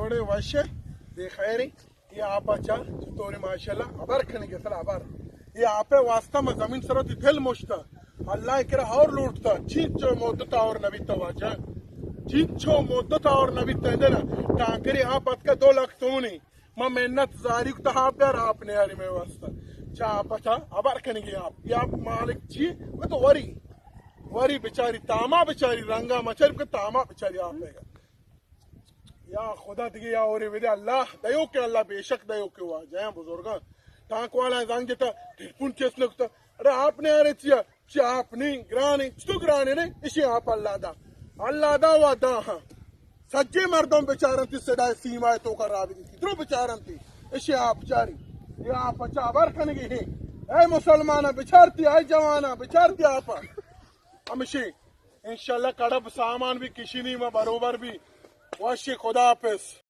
بڑے وش، بے خیری۔ یہ آپ اچھا، چطوری؟ ماشاءاللہ۔ ابر کھنگے سر، ابر۔ یہ آپ واسطہ میں زمین سر تی دل مشتا۔ اللہ کرا اور لوٹتا، چین چو مدت اور نبی تو واجہ۔ چین چو مدت اور نبی تو دینا۔ ٹانکری آپ اتکا دو لاکھ تومنی۔ ما محنت زاری کتا، آپ یار، آپ نے یاری میں واسطہ۔ چا آپ اچھا، ابر کھنگے آپ۔ یہ آپ مالک چی؟ وہ تو وری۔ وری بچاری تاما، بچاری رنگا مچاری کو تاما بچاری آپ ہے۔ یا خدا دیگه یا اوری ویدے اللہ، دیو کے اللہ، بے شک دیو کے واجہ ہیں بزرگاں۔ ٹانک والا زنگ جتا، ٹیلیفون چیس نکتا۔ ارے آپ نے آرے چیا؟ چیا آپ نہیں، گرانے، چتو گرانے نے؟ اشی آپ اللہ دا۔ اللہ دا و دا ہاں۔ سجے مردم بچارنتی صدای سیما تو کا رابی دیتی۔ درو بچارنتی۔ اشی آپ چاری۔ یا آپ اچھا ابر کھنگے ہیں۔ اے مسلمانہ بچارتی، اے جوانہ بچارتی آپ۔ ہمشی انشاءاللہ کڑب سامان بھی کشینی ما بروبر بھی۔ وشی، خدا حافظ۔